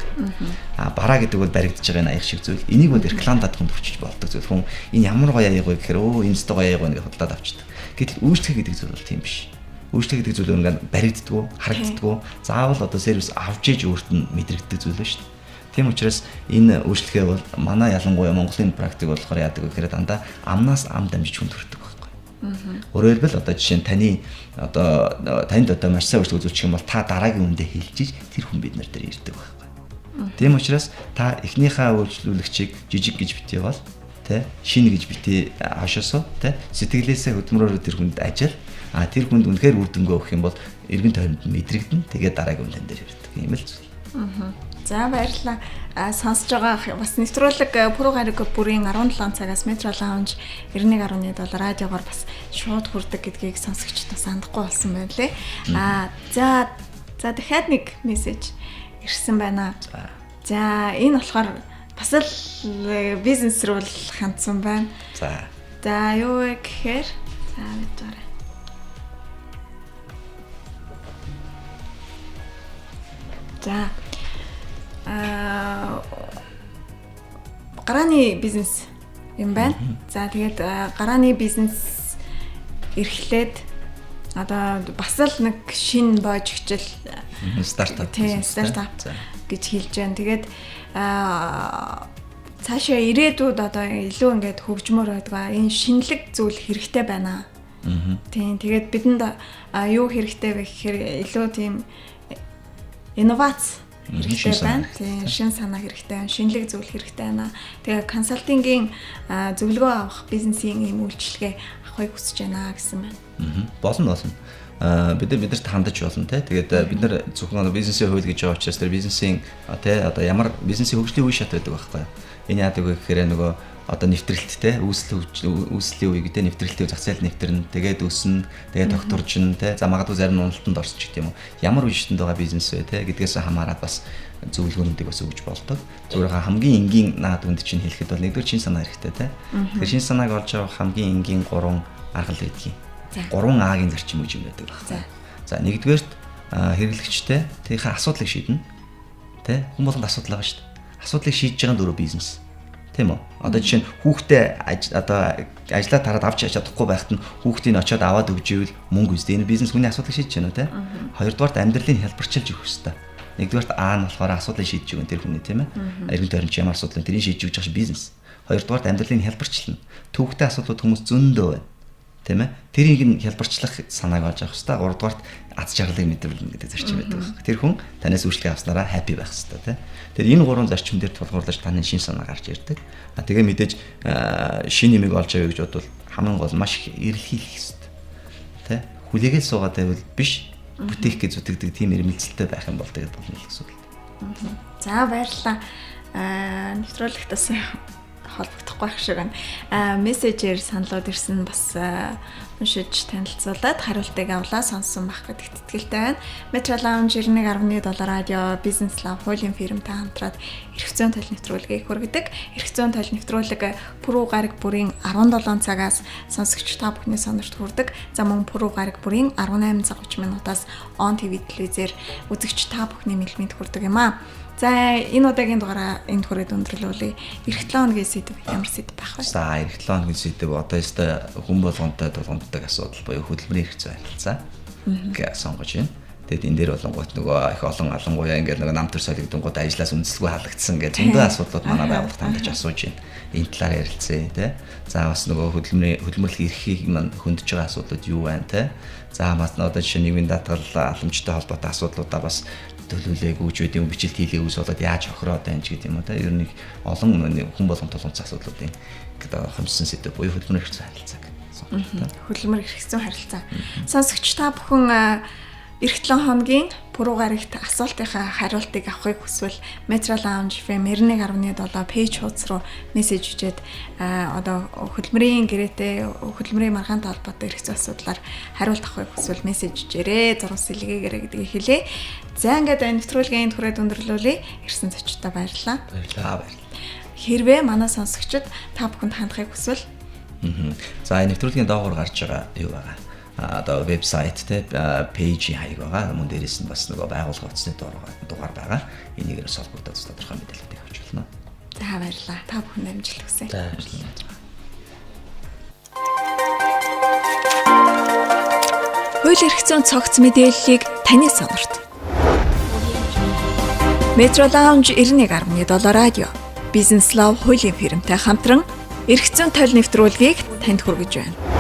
А бараа гэдэг бол баригдаж байгаа энэ аяг шиг зүйл. Энийг бол рекламдаад хүнд өчөж болдог зүйл. Хүн энэ ямар гоё аяг вэ гэхээр өө энэ өстой гоё аяг байна гэж худалдаад авчдаг. Гэтэл үйлчлэг гэдэг зүйл бол тийм биш. Үйлчлэг гэдэг зүйл ингээд баригддаггүй, харагддаггүй. Заавал одоо сервис авч иж өөрт нь мэдрэгддэг зүйл ба шүү дээ. Тийм учраас энэ үйлчлэгээ бол манай ялангуяа Монголын практик болохоор яадаг вэ гэхээр дандаа амнаас ам дамжиж хүнд хүрдэг байхгүй. Өөрөөр хэлбэл одоо жишээ нь таны одоо танд одоо маш сайн үйлчлэг үзүүлчих юм бол та дараагийн үндэ хэлжиж тэр хүн бид нар дээр ирдэг байхгүй. Тийм учраас та эхнийхээ үйлчлүүлэгчийг жижиг гэж битгий бол тэ шинэ гэж битгий хошоосоо тэ сэтгэлээсээ хөдөлмөрөөр тэр хүнд ажил а тэр хүнд үнэхээр үр дүнгээ өгөх юм бол эргэн тойронд мэдрэгдэн тэгээд дараагийн үн тань дээр ирдэг юм л зүйл. За баярлалаа. Сонсож байгаа бас нэвтрүүлэг Пүрэв гариг бүрийн 17 цагаас Metro Lounge 91.7 радиогоор бас шууд хүрдэг гэдгийг сонсогчдод бас андахгүй болсон байна лээ. За дахиад нэг мессеж ирсэн байна. За энэ болохоор бас л бизнес рүү л хандсан байна. За юу вэ гэхээр за мэдж байгаа. За гарааны бизнес юм байна. За тэгээд гарааны бизнес эрхлээд одоо бас л нэг шинэ боож хичээл стартап стартап гэж хэлж байна. Тэгээд цаашаа ирээдүйд одоо илүү ингээд хөгжмөр байдгаа энэ шинэлэг зүйл хэрэгтэй байна. Тийм тэгээд бидэнд юу хэрэгтэй вэ гэхээр илүү тийм инновац хэрэгтэй байна. Тийм шин санаа хэрэгтэй байна. Шинэлэг зүйл хэрэгтэй байна. Тэгээ консалтингийн зөвлөгөө авах бизнесийн ийм үйлчилгээ авахыг хүсэж байна гэсэн байна. Болно. Бид нарт хандаж болно те. Тэгээд бид нар зөвхөн бизнесийн хууль гэж байгаа учраас тэр бизнесийн те одоо ямар бизнесийн хөгжлийн үе шат байдаг байхгүй юу? Энэ яадаг вэ гэхээр нөгөө одоо нэвтрэлт те үүслийн үе гэдэг нэвтрэлтийн зах зээл нэвтэрнэ, тэгээд өснө, тэгээд тогтворжно те. За магадгүй зарим уналтанд орсон ч гэдэг юм уу. Ямар үе шатанд байгаа бизнес вэ те гэдгээс хамаарат бас зөвлөгөөнүүдийг бас өгж болдог. Зүгээр хамгийн энгийн наад үнд чинь хэлэхэд бол нэгдүгээр шин санаа хэрэгтэй те. Тэгэхээр шин санааг олж авах хамгийн энгийн 3 арга л байдгийг. 3 А-гийн зарчим гэж юм байдаг байна. За нэгдүгээрт хэрэглэгчтэй тэрийнхээ асуудлыг шийднэ. Тэ хүн болгонд асуудал байгаа шүү дээ. Асуудлыг шийдэж байгаа нь дөрөв бизнес. Тийм үү? Одоо жишээ нь хүүхдээ одоо ажлаа тараад авч чадахгүй байхад нь хүүхдийг очиод аваад өгч ивэл мөнгө үстэй. Энэ бизнес хүний асуудлыг шийдэж байна уу те? Хоёрдугаарт амьдралыг хялбарчилж өгөх ёстой. Нэгдүгээрт А нь болохоор асуудлыг шийдэж өгөн тэр хүний тийм ээ. Эргэн тойрон чи ямар асуудал вэ? Тэрийг шийдэж өгч байгаа бизнес. Хоёрдугаарт амьдралыг хялбарчилна. Төвөгтэй асуудлууд хүмүүс зөндөө байна. Тийм ээ. Тэрийг нь хялбарчлах санааг олж авах хэрэгтэй. Гуравдугаарт аз жаргалыг мэдрүүлнэ гэдэг зарчим байдаг. Тэр хүн танаас үйлчлэг авснараа happy байх хэрэгтэй тийм. Тэр энэ гурван зарчим дээр тулгуурлаж таны шин санаа гарч ирдэг. А тэгээ мэдээж шин нэмийг олж авъя гэж бодвол хамгийн гол маш их эрэлхийлэх хэрэгтэй. Тэ? Хүлээгээл суугаад байвал биш бүтээх гэж зүтгэдэг тийм эрмэлзэлтэй байх юм бол тэгээд болно л гэсэн үг. За баярлалаа. Нэвтрүүлэгт бас холбогдохгүй байх шиг байна. Мессежээр саналууд ирсэн бас уншиж танилцуулаад хариултыг авлаа сонссон байх гэдэгт итгэлтэй байна. Metro Lounge 91.7 радио Business Lab хуулийн фирмтэй хамтраад эрх зүйн төл нэвтрүүлгийг хүргэдэг. Эрх зүйн төл нэвтрүүлэг Пүрэв гараг бүрийн 17 цагаас сонсогч та бүхний сонорт хүрдэг. За мөн Пүрэв гараг бүрийн 18 цаг 30 минутаас On TV телевизээр үзэгч та бүхний мэлминд хүрдэг юм аа. За энэ удаагийн дугаараа энд хүрээд өндөрлүүлье. Ирэх 7 хоногийн сэдэв ямар сэдэв байх вэ? За ирэх 7 хоногийн сэдэв одоо ёстой хүн болгонтой тулгамддаг асуудал буюу хөдөлмөрийн эрх зүйн харилцаа гэж сонгож байна. Тэгэд энэ дээр болонгууд нөгөө их олон алангуяа ингээд нөгөө нам төр солигдонгууд ажлаас үндэслэгүй халагдсан гэж зөндөө асуудлууд манай байгууллагт хандаж асууж байна. Энэ талаар ярилцъя тий. За бас нөгөө хөдөлмөрлөх эрхийг маань хөндөж байгаа асуудлууд юу байна тий. За бас одоо жишээ нийгмийн даатгал аламжтай холбоотой асуудлуудаа бас төлөвлөөгүй ч үгүй юм бичлэлт хийлгээгүйс болоод яаж хохироод байна ч гэдэг юм уу те. Ер нь олон хүн болгон тулгамдсан асуудлуудын гэдэг хомсон сэдэв буюу хөдөлмөр эрх зүйн харилцааг сонгож байна. Хөдөлмөр эрх зүйн харилцаа. Сонсогч та бүхэн ирэх 7 хоногийн Пүрэв гарагт асуултынхаа хариултыг авахыг хүсвэл Metro Lounge FM 91.7 пэйж хуудас руу мессеж бичээд одоо хөдөлмөрийн гэрээтэй хөдөлмөрийн маргаантай холбоотой эрх зүйн асуудлаар хариулт авахыг хүсвэл мессеж бичээрэй, зураг сэлгээгээрэй гэдгийг хэлье. За ингээд нэвтрүүлгийн энд хүрээд өндөрлүүлье. Ирсэн зочдтой баярлалаа. Баярлалаа. Хэрвээ манай сонсогчид та бүхэнд хандахыг хүсвэл За энэ нэвтрүүлгийн доогуур гарч байгаа юу байгаа? Одоо вебсайт те пэйжийн хаяг байгаа. Мөн дээрээс нь бас нөгөө байгууллага утасны дугаар байгаа. Энийгээр холбогдоод тодорхой мэдээллүүдийг авч болно. За баярлалаа. Та бүхэнд амжилт хүсье. За баярлалаа. Хууль эрх зүйн цогц мэдээллийг таны сонорт. Metro Lounge 91.7 радио Business Love хуулийн фирмтэй хамтран эрх зүйн тойл нэвтрүүлгийг танд хүргэж байна.